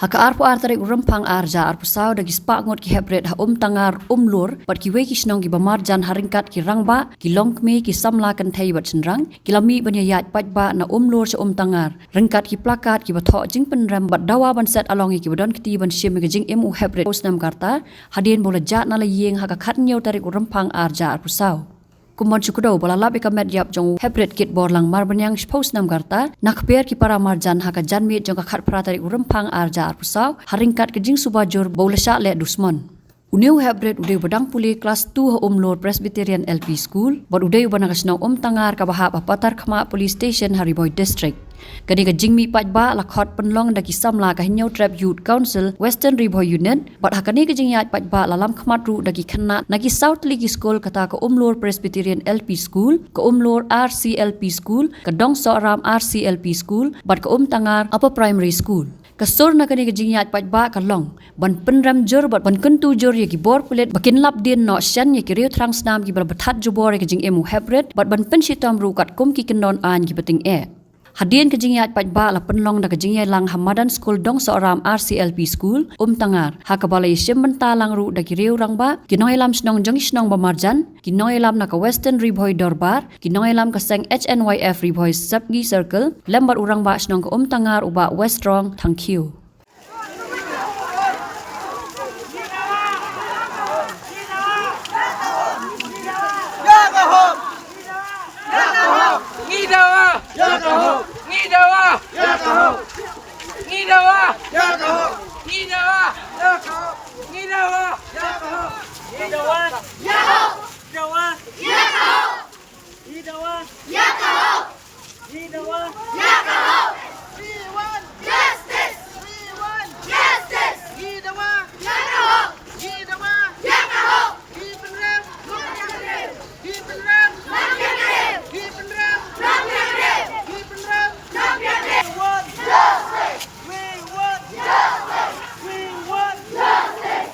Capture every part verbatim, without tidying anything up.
Ha ka arphew ar tarik u Rymphang ar hajar arphew saw, da ki spah ngut ki heprit ha Umtangar, Umlur bad kiwei ki shnong kiba marjan, ha ryngkat ki rangbah, ki longkmie, ki samla kynthei bad shynrang, ki la mih ban ïaid paidbah na Umlur sha Umtangar ryngkat ki plakat kiba thoh jingpynrem bad dawa ban set along ïa kiba don kti ban shim ïa ka jingim u heprit u snem ka rta, hadien ba u la jah na la ïing ha ka khathynñiew tarik u Rymphang ar hajar arphew saw. Kum ban shu kdew ba la lap ïa ka met ïap jong u heprit Kitborlang Marbaniang, shiphew snem ka rta, na kper ki para marjan ha ka janmiet jong ka khatphra tarik u Rymphang ar hajar arphew saw, ha ryngkat ka jingsuba jur ba u la shah leh dusmon. Une u heprit u dei uba dang pule klas two ha Umlur Presbyterian L P School bad u dei uba na ka shnong Umtangar kaba hap ha Patharkhmah Police Station ha Ri Bhoi District. Kane ka jingmih paidbah la khot pynlong da ki samla ka Hynñiewtrep Youth Council Western Ri Bhoi Unit, bad ha kane ka jingïaid paidbah la lam khmat ruh da ki khynnah na ki saw tylli ki skul, kata ka Umlur Presbyterian L P School, ka Umlur R C L P School, ka Dongsohram R C L P School bad ka Umtangar Upper Primary School. Ka sur na kane ka jingïaid paidbah ka long ban pynrem jur bad ban kyntu jur ïa ki bor pulit ba kin lap dien noh shen ïa ki riew thrang snam kiba la bthad jubor ïa ka jingim u heprit, bad ban pynshitom ruh katkum ki kyndon aiñ kiba tyngeh. Hadien ka jingïaid paidbah la pynlong da ka jingïalang ha madan skul Dongsohram R C L P School, Umtangar, ha kaba la ïashim bynta lang ruh da ki riew rangbah, ki nongïalam shnong jong ki shnong ba marjan, ki nongïalam na ka Western Ri Bhoi Dorbar, ki nongïalam ka seng H N Y F Ri Bhoi Sepngi Circle, lem bad u rangbah shnong ka Umtangar u Bah Westrong Thangkhiew. Ngi dawa! Ngi dawa! Ngi dawa! Ngi dawa! Ngi dawa! Ngi dawa! Ngi dawa! Ngi dawa! Ngi dawa! Ngi dawa! Ngi dawa! We want justice! We want justice! Ngi dawa! Ngi dawa! Ngi dawa! Ngi pynrem! Ngi pynrem! Ngi pynrem! Ngi pynrem! We want justice! We want justice! We want justice! We want justice!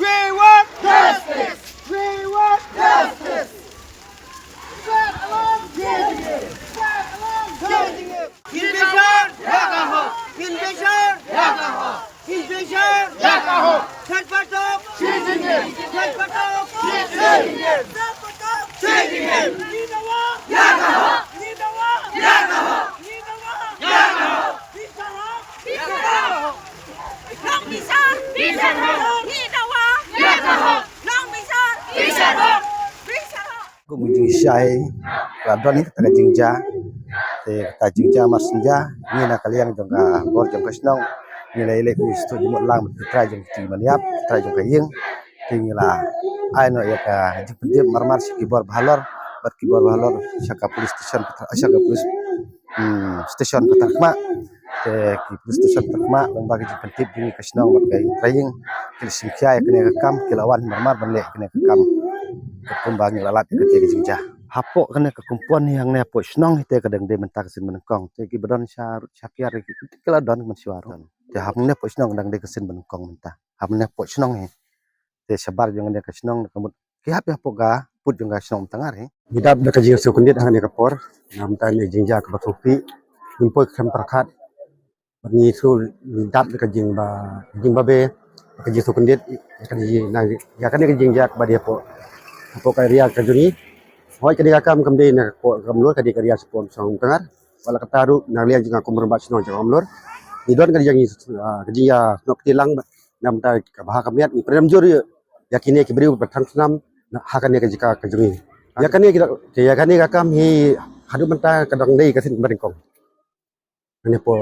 We want justice! We want justice! Fight along! Fight along! Invasion! Invasion! Invasion! Invasion! San patok! San patok! San patok! Ngi dawa! Ngi dawa! Ngi dawa! Ngi dawa! Long Bishar! Bishar hok! Ngi dawa! Long Bishar! Bishar hok! Bishar hok! Kum ka jingshai ka don hi, kata ka jingjia. Te kata jingjia mar shen jia, ngi na ka liang jong ka bor jong ka shnong, ngi la ïaleh kumne, shu jingmut lang bad ki trai jong ki mane ïap, ki trai jong ka ïing. Te ngi la ai noh ïa ka jingpyntip marmar sha ki bor bahalor bad ki bor bahalor sha ka police station, sha ka police, hmm, station Patharkhmah. Te ki police station Patharkhmah, lyngba ka jingpyntip jong ngi ka shnong bad ka trai ïing, ki la shim khia ïa kane ka kam, ki la wan marmar ban leh kane ka kam. Katkum ba ngi la lap ïa kata ka jingjia hapoh kane ka kompon hi, hangne hapoh shnong hi te ka dang dei mynta ka sien ba nyngkong. Te kiba don sha rud sha piar ki, ki la don mynshuwa ruh. Te hangne hapoh shnong ka dang dei ka sien ba nyngkong mynta. Hangne hapoh shnong hi. Te shabar jong kane ka shnong, ka mut ki hap ïa hapoh ka pud jong ka shnong Umtangar hi. Ngi dap da ka jingsngewkhia khyndiat hangne ka por namar kane ka jingjia kaba khraw phi. Ngim poi khlem pyrkhat. Bad ngi shu dap da ka jingba, jingbabe, ka jingsngewkhia khyndiat ïa kane ka jing, na, ïa kane ka jingjia kaba dei hapoh, hapoh ka area ka jong ngi. Hooid, kane ka kam kam dei na ka Umlur, ka dei ka ri sha Umshnong Umtangar. Wat la katta ruh na liang jong nga kum rangbah shnong jong Umlur, ngi don ka jingïa, ah, ka jingïasnoh kti lang namar ka bha ka miat, ngi pyrshang jur ïa kine ki briew ba thang snam ha kane ka jaka ka jong ngi. Ïa kane ki, ïa kane ka kam hi haduh mynta ka dang dei ka sien ba nyngkong. Kane po,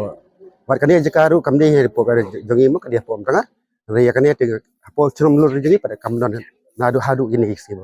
wat kane jaka ruh kam dei hapoh ka jong ngi mo, ka dei hapoh Umtangar. Hynrei ïa kane te hapoh shnong Umlur jong ngi pat kam don naduh haduh kine ki sien.